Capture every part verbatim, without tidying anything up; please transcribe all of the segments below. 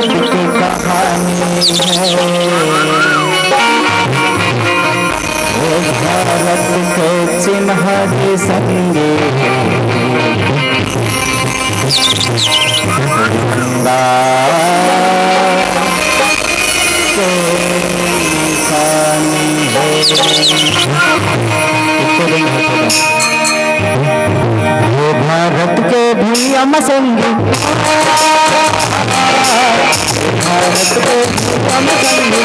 के कहानी है, वो भारत के चिन्ह के संगे। गंगा के निशानी है। वो भारत के भुइयां म संगी, भारत के भुइयां म संगी,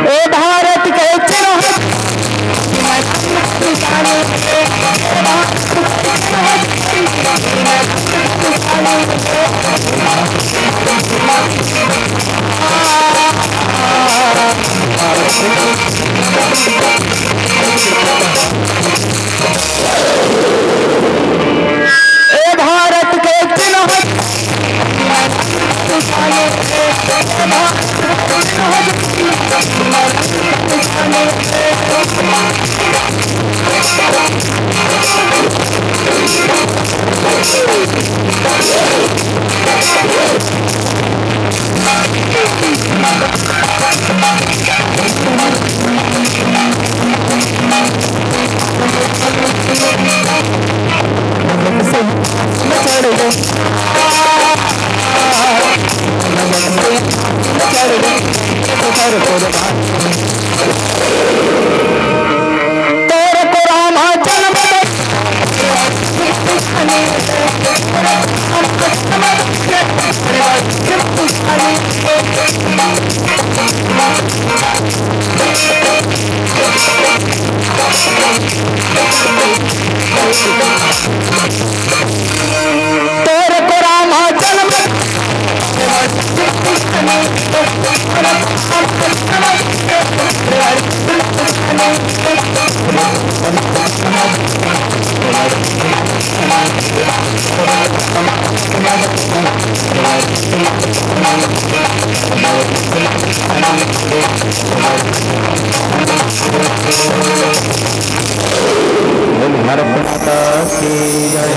ए भारत के चिन्ह ए भारत के चिन्ह। बोल भारत माता की जय।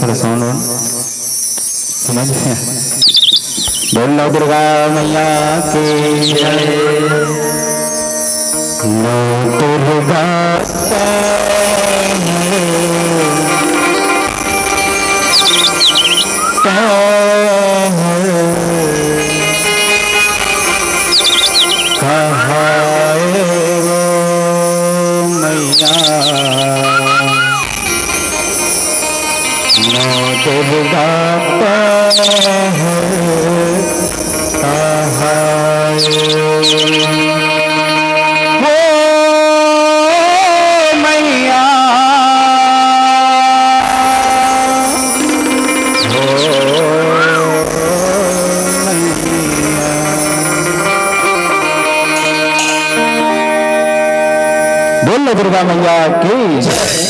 थोड़ा sound on। समझ गए? बोलो दुर्गा मैया की जय। नौ दुर्गा कहाए वो मैया। नौ दुर्गा पहर कहाए। हो मैया, हो मैया। बोल दुर्गा मैया की जय।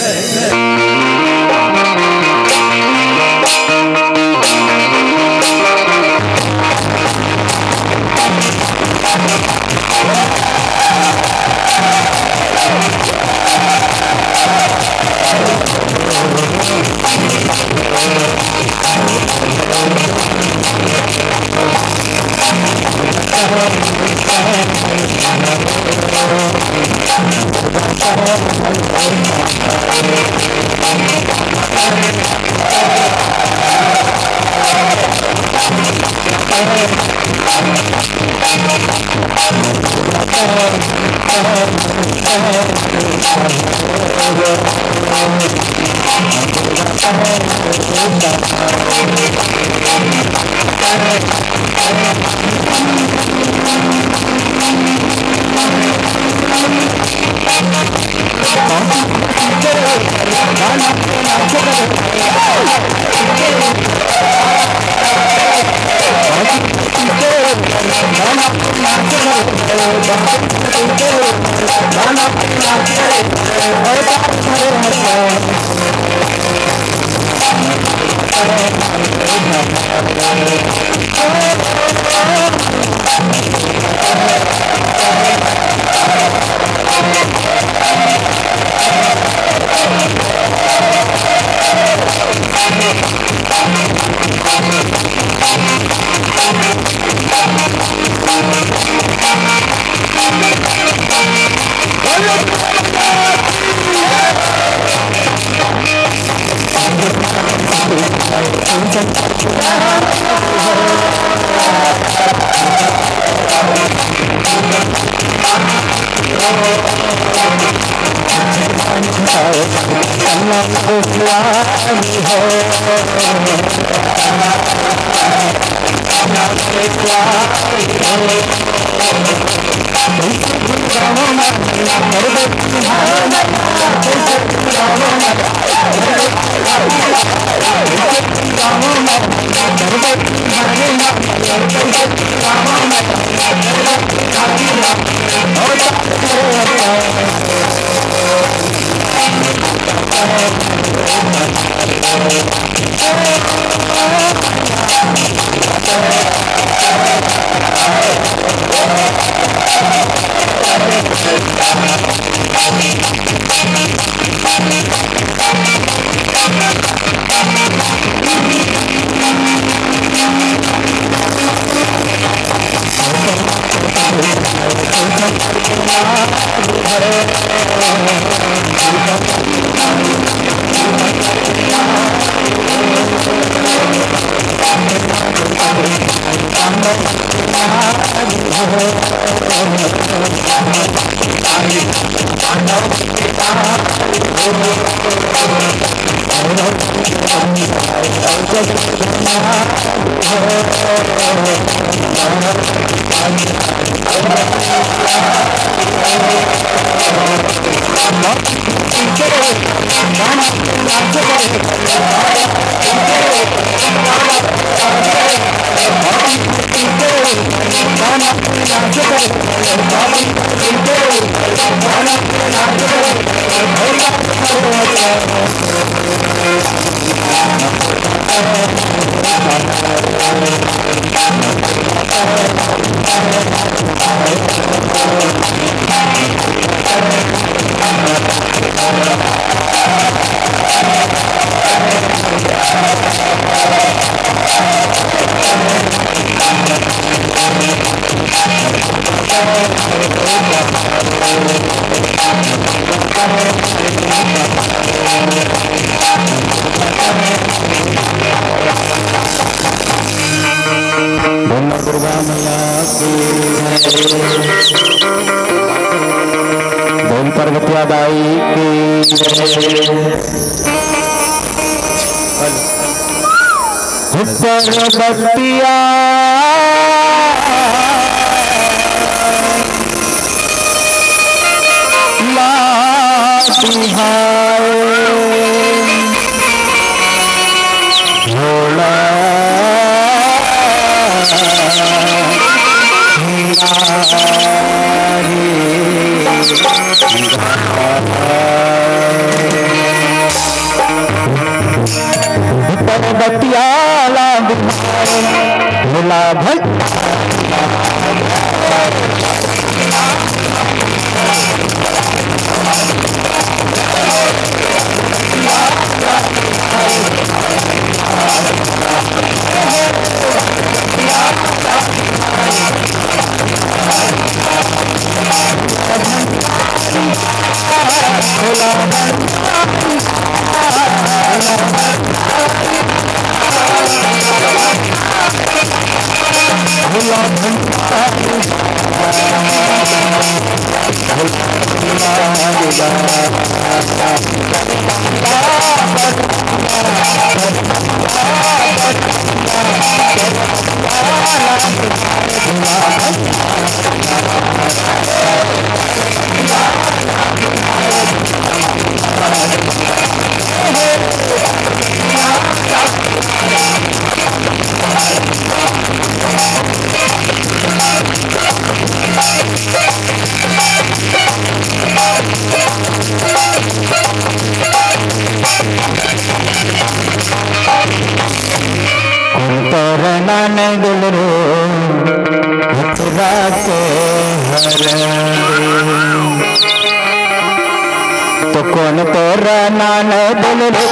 बोल दुर्गा मैया की जय। बोल पार्वतिया दाई की जय। पार्वतिया ला दुहाए। भोला पर्वतिया ला भोला भक्त अंतरनन दुलरू उतरा के हर दे। तो कौन तोरा नान बोल रे?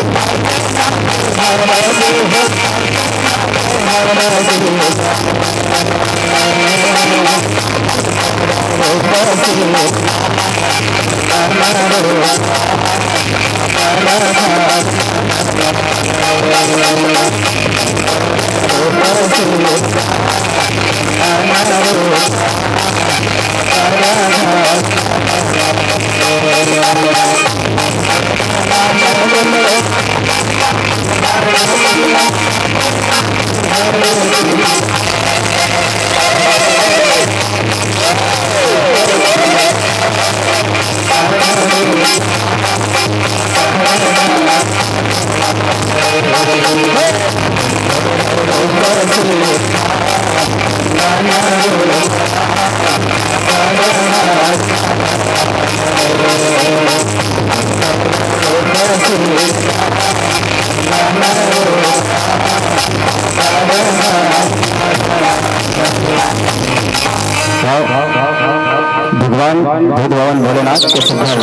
भगवान भूत भवन भोलेनाथ के सुघर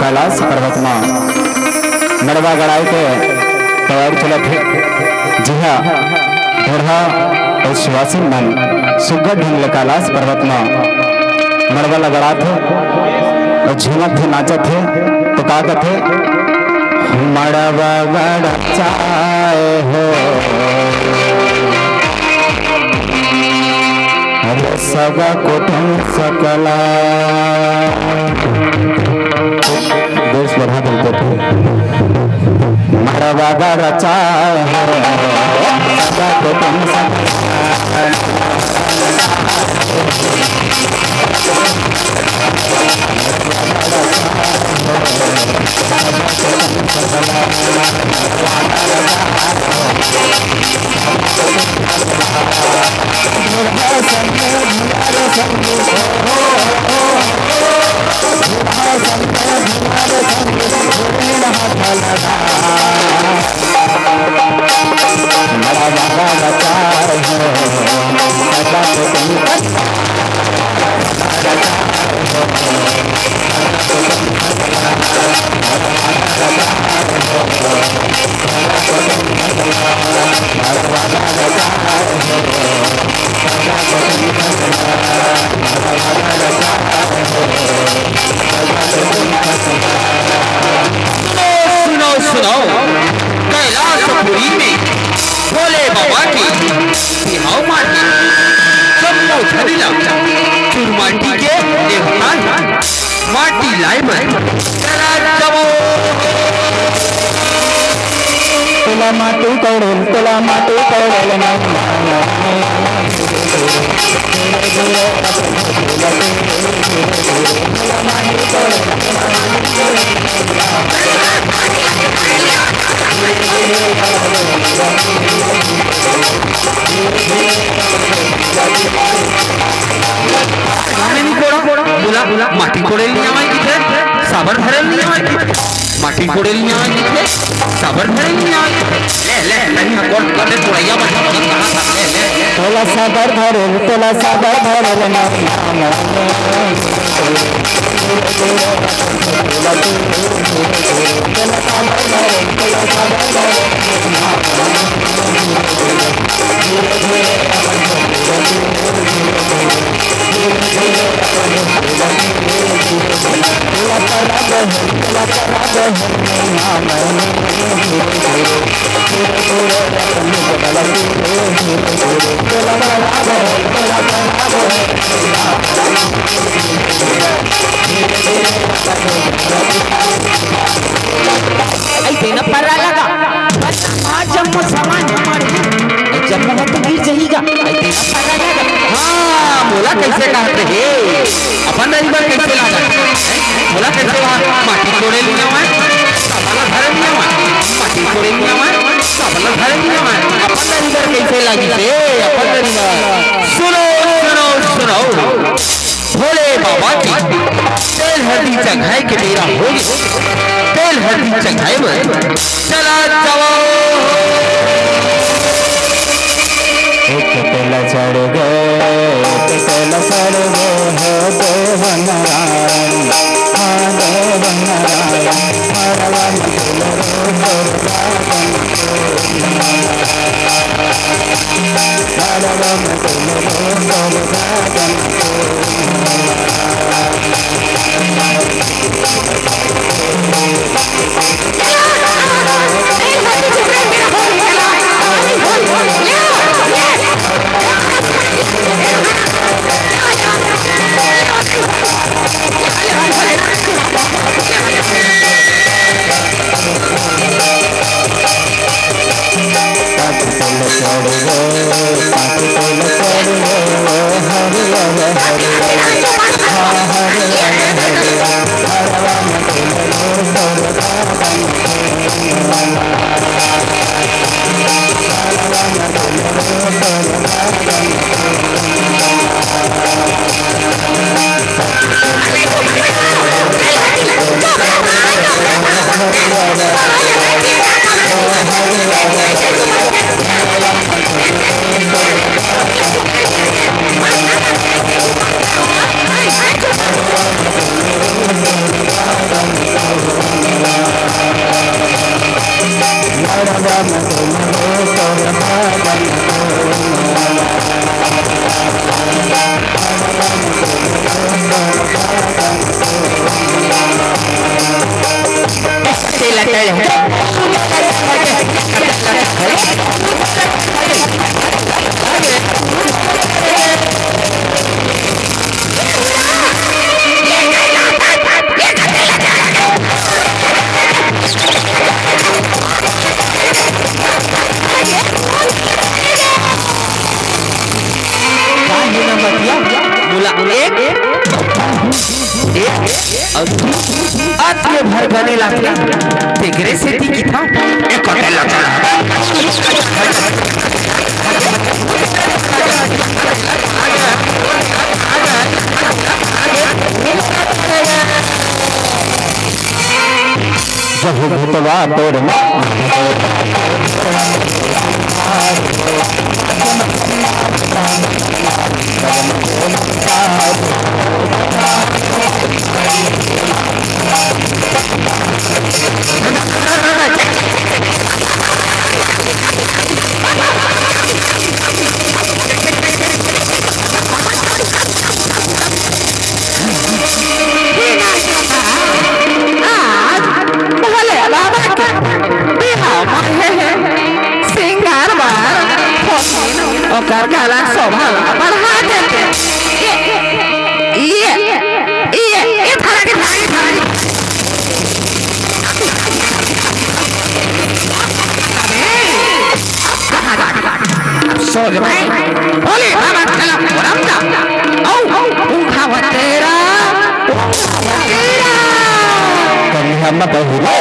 कैलाश पर्वत म मड़वा गड़ाए के तैयारी चलत हे, जिहां बूढ़ा अउ सुवासिन मन सुघर ढंग ले कैलाश पर्वत म मड़वा ल गड़ात हे अउ झूमत हे, नाचत हे। तो का कथे, मड़वा गड़ा चाहे हो, अरे सगा कुटुम सकला। बेस बढ़ा देते थे। मड़वा गड़ा चाहे हो, सगा कुटुम सकला। सुनो, सुनो, सुनो, कैलाशपुरी में भोले बाबा के बिहाव माटी, जम्मो झरी ला चुरमाटी के देवता हे। माटी लाए बर चला जवो। तोला माटी कोड़ेल, तोला माटी कोड़ेल ना। माटी कोड़ेल नइ आवय किथे, साबर धरेल नइ आवय किथे। माटी कोड़ेल नइ आवय किथे, साबर धरेल नइ आवय किथे। ले, ले, तनी ह कोड़ कते कोड़इया बन, बन कहाँ था? ले, ले, ले। तोला साबर धरेल, तोला साबर धरेल ना। अइसे न पर्रा लगा, बस आज जम्मो सामान हमर हे, जम्मो ह तो गिर जही गा। अइसे न पर्रा लगा। हाँ, मोला कइसे कहत रहे? अपन रही बर कइसे लागत? मोला कइसे वहाँ माटी कोड़े नइ आवय, साबर ला धरे नइ आवय, माटी कोड़े नइ आवय, साबर ला धरे नइ आवय, अपन रही बर कइसे लागिस हे? अपन रही बर। सुनो, सुनो, सुनो। भोले बाबा के तेल हरदी चघाए के बेरा होगे। तेल हरदी चघाए बर चला जावव। एक तेल चढ़ गे, एक तेल चढ़ गे, हे देव नारायण, हाँ देव नारायण, हरवा में तेल रो, हरवा में तेल रो। ए, अउ तू अतके भर गने लागला, तेकरे सेती किथंव, ए कोते ल चला। जब भूतवा तोर आज भोले बाबा के बिहाव म हे, हे, सिंगार बर होसिन ओकर गला शोभा ला बढ़ा देते। ये, ये, ये, ये थारा के थारी, थारी। सोच भाई, भोले बाबा चला मोरम जा। औ, औ, उठावा तेरा, उठावा तेरा। कन्या न बहुरे।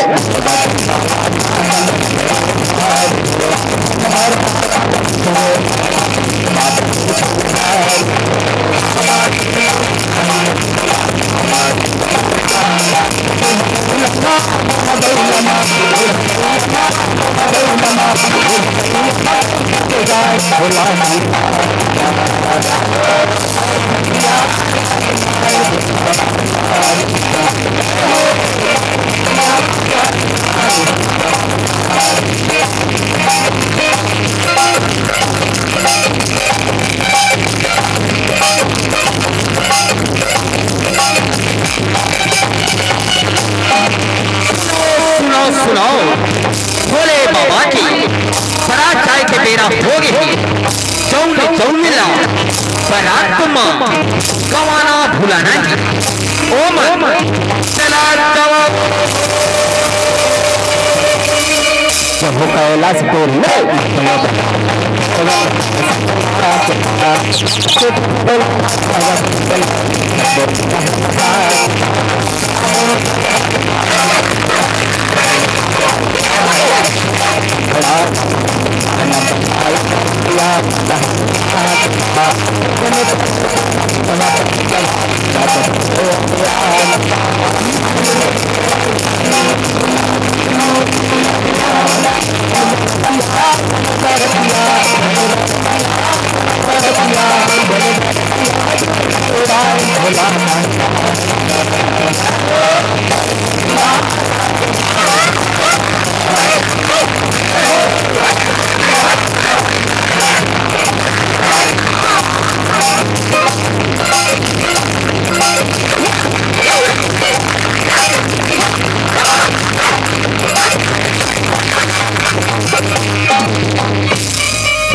सुनव, सुनव, भोले बाबा के बरात जाए के बेरा होगे हे। जउन जउन ला बरात म गवाना भुलाना हे, ओमन चला गवा। प्रभु कैलाश पुर ले।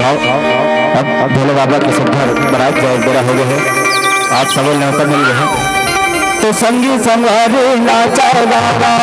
अब, अब भोले बाबा के सुघर बरात जाए बेरा हो गए हे। आज सबो नेवता मिल गए हे। तो संगी संगवारी नाचा गावा।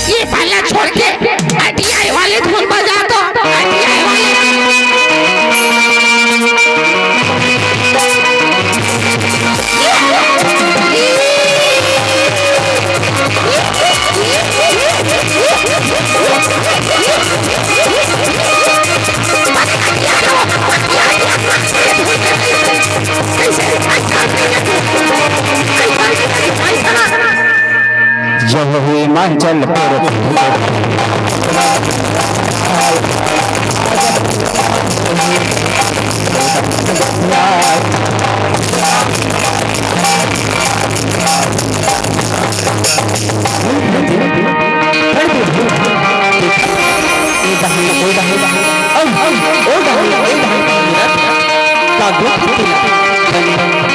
ये पहला छोड़ के आईटीआई वाले धुन बजा दो, आईटीआई वाले। हिमाचल प्रदेश।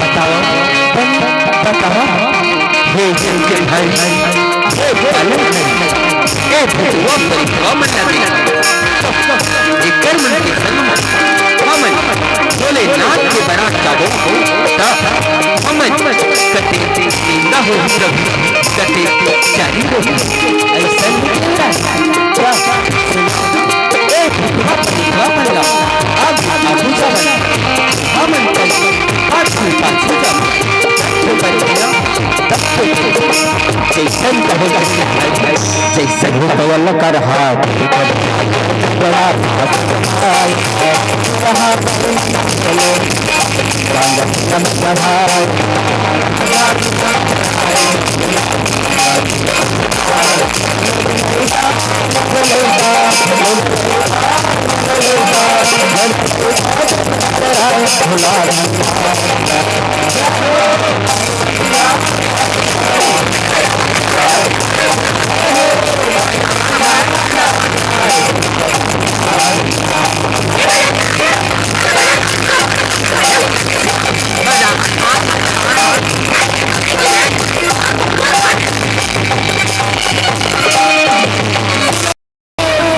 बतावा, बतावा। हे जंगल भाई, हे पालन भाई, हे भगवा परिक्रमा मन लगे। एकर मन के संग म हमन भोलेनाथ के बरात जाबो, त हमन कते निंदा होही प्रभु, कते जारी होही। अइसन ए भगवा परिक्रमा मन ला आगू आगू जावन, हमन कल पाछू पाछू जावन। जइसन कहे जइसन कहे। भूतवल कर हाथ बड़ा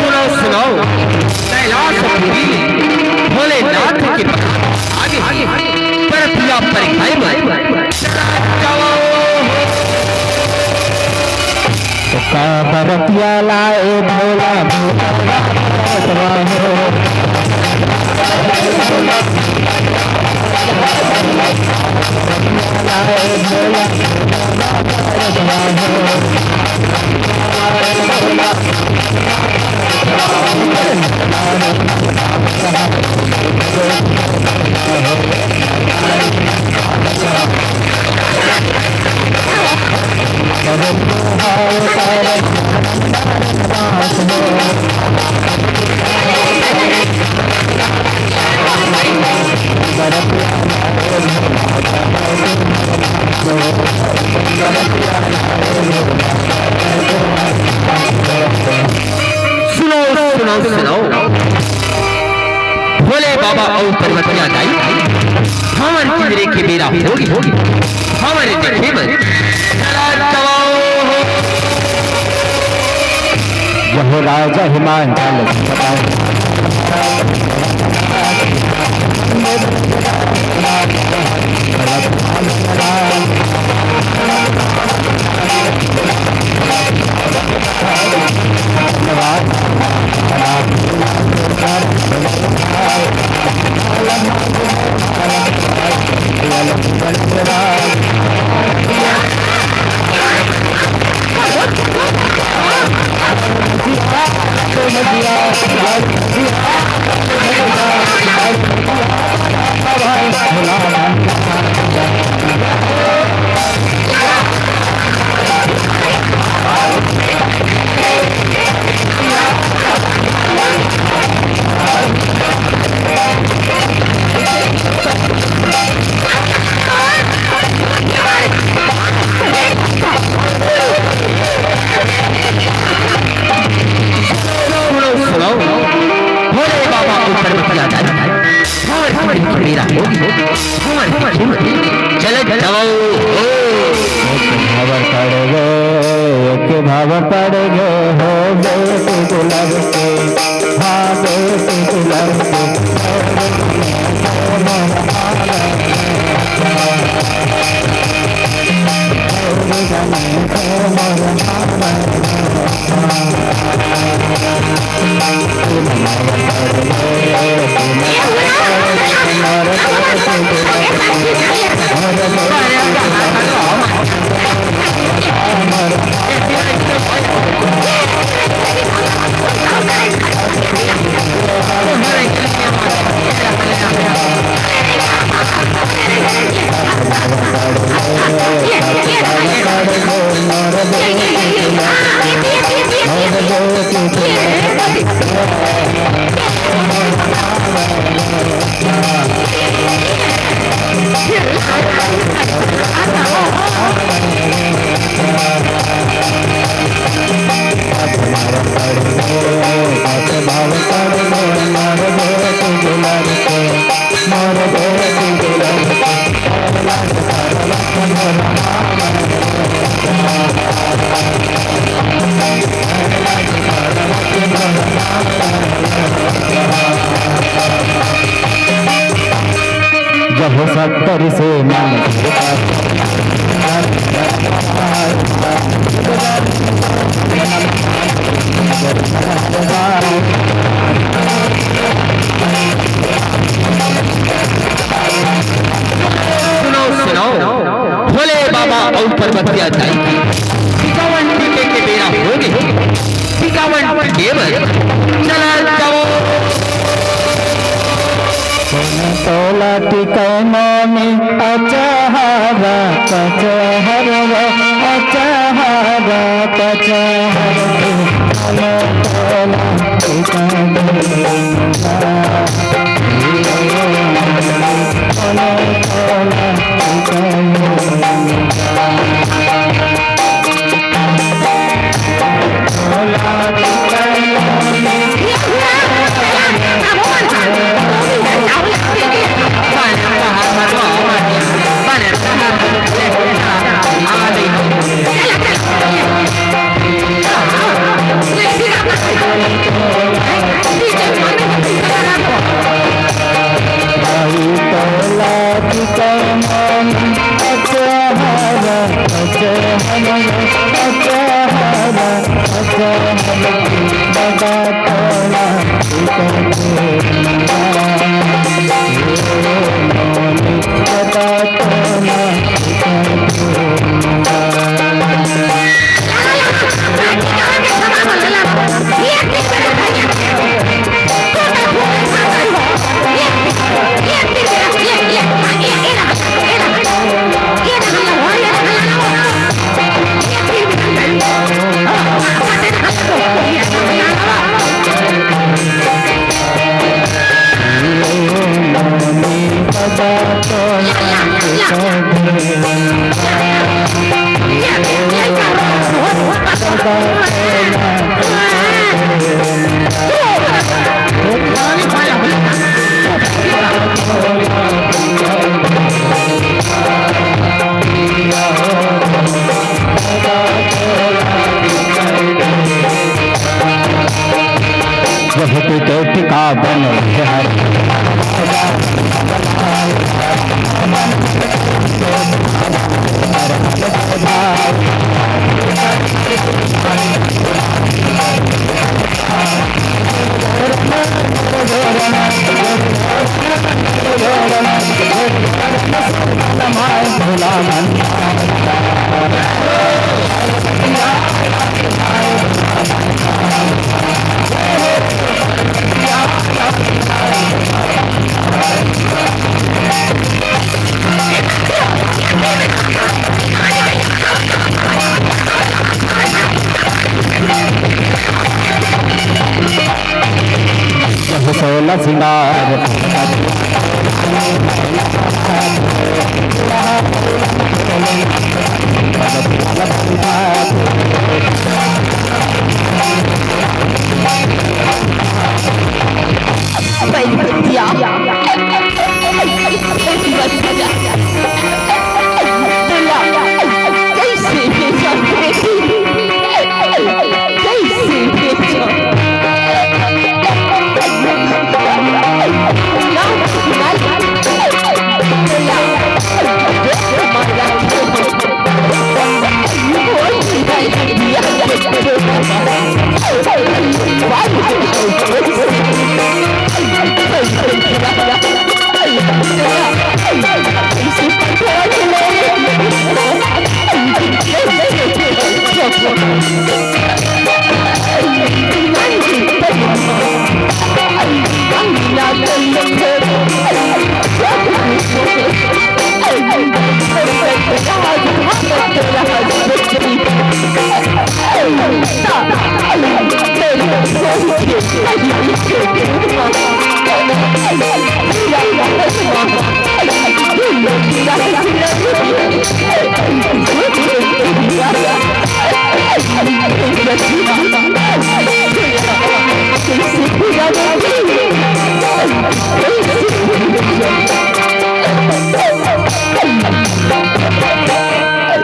सुनव, सुनव, कैलाशपुरी ले भोलेनाथ के आगे परतिया परिखाई में। का बरतिया लाए भोला भोला। सुनव, सुनव, सुनव। भोले बाबा अउ पर्वतिया दाई, हमर किंजरे के बेरा होगे, हमर देखे बर। जय हो राजा हिमांचल। सुनव, सुनव, भोले बाबा ऊपर बतिया जाए। हमर किंजरे के बेरा होगे, हमर किंजरे के। चलत जावव हो। एक भावर पड़ गे, एक भावर पड़ गे हो, बेटी दुलर के, हाँ, बेटी दुलर के। जब सत्तर से मन सुनो, सुनो, भोले बाबा अउ पर्वतिया दाई के टिकावन टिके के बेरा हो गे। टिकावन टिके बर चला जाओ। तोला टिकावन में अचहरा कचहरवा, अचहरा कचहर के मन तोला टिकावन। बहुत टिका बन सोलह सिंगार।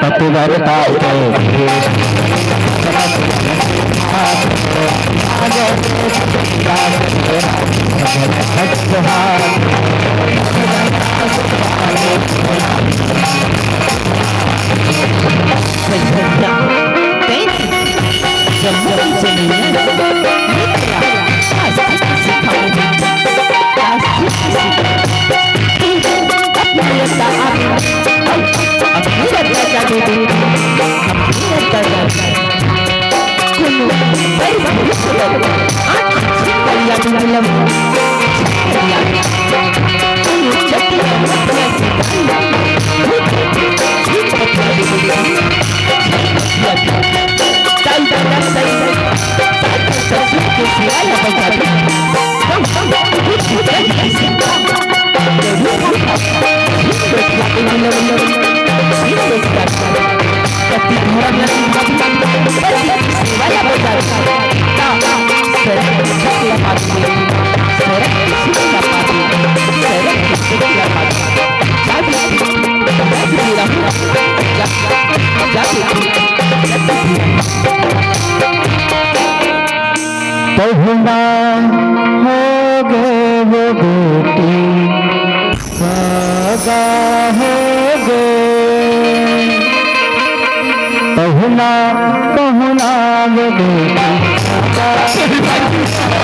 पतिव्रता के पहुना हो गे वो बेटी, सगा हो गे। पहुना, पहुना वो बेटी, सगा हो गे।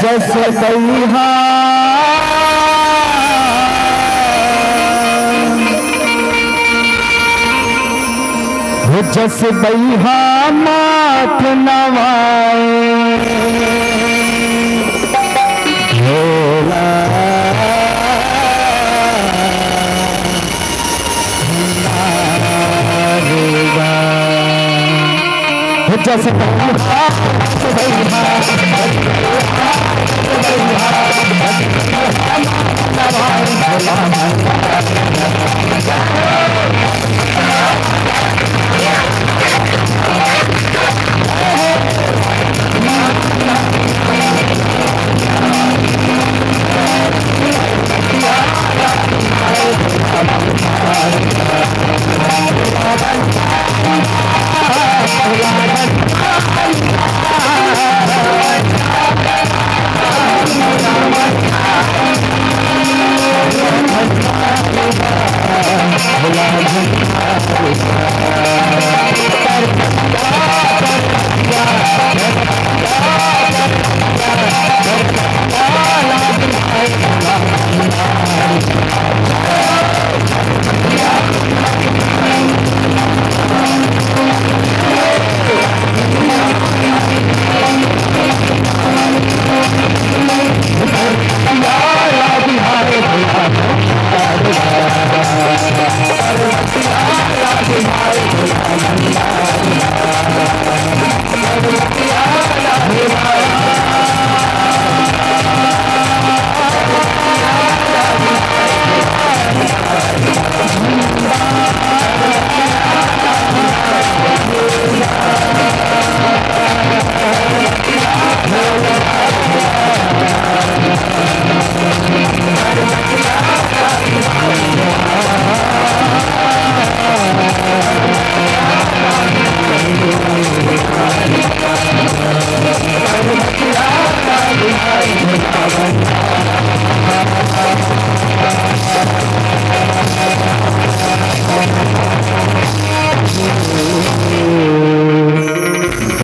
जस बइहा, जस बइहा माथ नवाए, भोला। जस